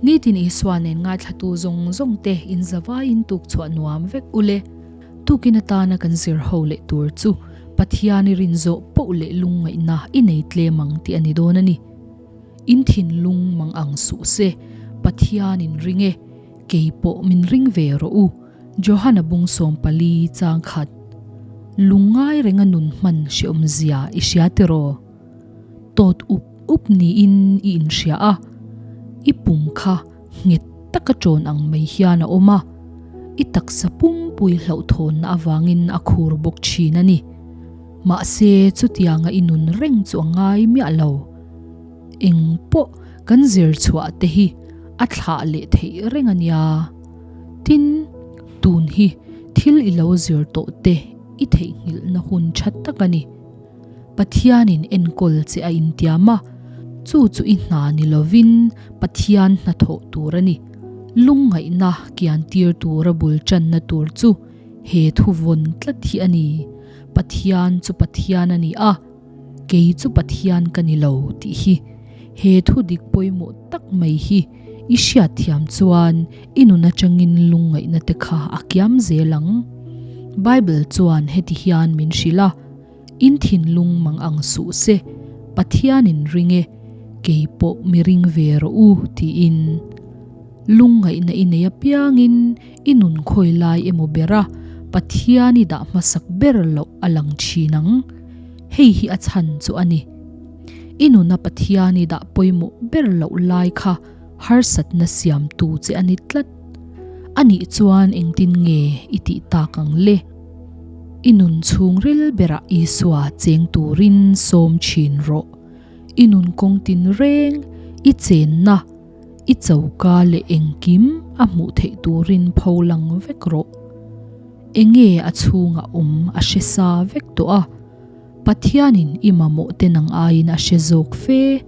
Nitin Isua nen ngaithlatu zawng zawng te in zavaiin tuk chhuah nuam vek ule. Tukin atana kan zir ho leh tur chu Pathian i rin zawh poh leh lungngaihna i nei tlem ang tih a ni dawn a ni. In thinlung mang ang suh se, Pathian in ring e, kei pawh min ring ve rawh u, Johana bung 14 chang khat. Lungngai renga nun hman hreawmzia i hria tiraw? Tawt up up niin i inhria a, i pum kha nghet taka ṭawn ang mai hian a awm a, i taksa pumpui hlauhthawnna avangin a khur bawk ṭhin a ni. Mahse, chutianga i nun reng chu a ngai miah lo. Eng pawh kan zir chhuah te hi a thlah leh theih reng a nia. Tin, tun hi thil i lo zir tawh te i theihnghilhna hun ṭha tak a ni. Pathianin enkawl che a intiam a, chu chu i hna ni lovin Pathian hnathawh tur a ni. Lungngaihna kian tir tura bul tanna tur chu he thu vawn tlat hi a ni, Pathian chu Pathian a ni a, kei chu Pathian ka ni lo tih hi. He thu dik pawimawh tak mai hi i hriatthiam chuan i nun atangin lungngaihna te kha a kiam zel ang. Bible chuan heti hian min hrilh a. In thinlung mang ang suh se, Pathianin ring e, kei pawh mi ring ve rawh u, tiin. Lungngaihna i nei apiangin i nun khawi lai emaw bera Pathian i dah hmasak ber loh a lang thin ang. Hei hi a chhan chu a ni. I nuna Pathian i dah pawimawh ber loh lai kha harsatna siamtu che a ni tlat. Anih chuan engtin nge i tih tak ang le? I nun chhungril berah Isua cheng turin sawm thin rawh. I nun kawng tinreng, i chenna, i choka leh engkim a hmuh theih turin pho lang vek rawh. Enge a chhungah awm a hre sa vek tawh a, Pathianin i mamawh te nang aiin a hre zawk fe.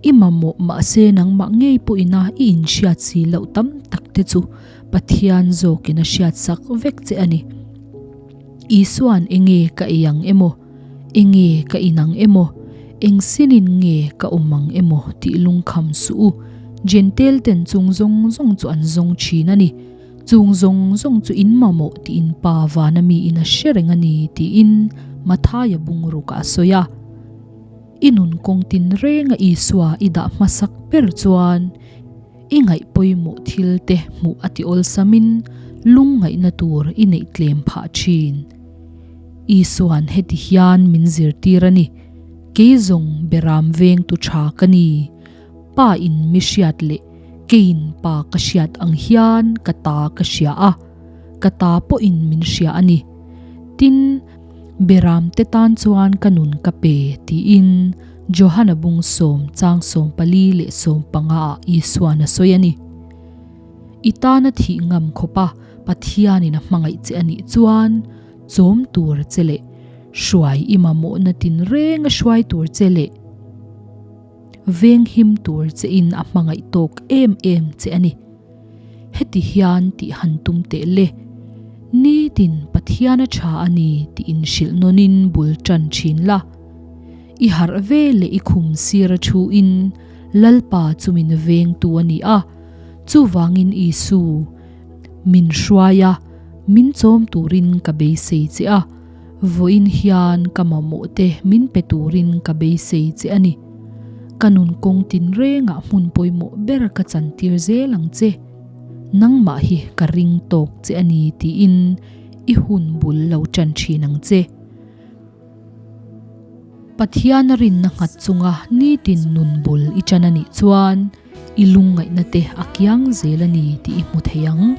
I mamawh mahse nangmah ngei pawhina i inhriat si loh tam tak te chu Pathian zawkin a hriatsak vek che a ni. Isua'n enge ka ei ang emaw, enge ka in ang emaw, eng sinin nge ka awm ang emaw tih lungkham suh u. Jentail ten chung zawng zawng chu an zawng thin a ni. Chung zawng zawng chu in mamawh tiin Pa vana miin a hre reng a ni tiin Mathaia bungrukah a sawi a. I nun kawng tinrenga Isua i dah hmasak ber chuan I ngaih pawimawh thil te hmuh a ti awlsamin lungngaihna tur i neih tlem phah thin. Isua'n heti hian min zirtir a ni, Kei zawng beram vengtu tha ka ni, Pa in mi hriat leh keiin Pa ka hriat ang hian ka ta ka hria a, ka ta pawhin min hria a ni. Tin, Beram te tan chuan ka nun ka pe, tiin Johana bung sawm chang 14 leh 15 ah Isua'n a sawi a ni. I tana thih ngam khawpa Pathianin a hmangaih che a nih chuan chawm tur che leh hruai i mamawhna tinreng a hruai tur che leh venghim tur che in a hmangaih tawk em em che a ni. Heti hian tih han tum teh le. Nitin Pathian a tha a ni tih inhrilh nawnin bul tan thin la. I harh ve leh i khum sir a thu in Lalpa chu min vengtu a ni a, chuvangin Isu, min hruai a, min chawm turin ka beisei che a, vawiin hian ka mamawh te min pe turin ka beisei che a ni. Ka nun kawng tinrengah hmun pawimawh ber ka chantir zel ang che. Nangmah hi ka ring tawk che a ni tiin i hun bul lo tan thin ang che. Pathian a rinna nghat chunga nitin nun bul i tan a nih chuan i lungngaihna te a kiang zel a ni tih i hmu thei ang.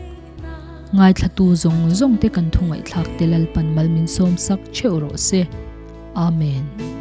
Ngaithlatu zawng zawng te kan thu ngaihthlak te Lalpan mal min sawmsak theuh rawh se. Amen.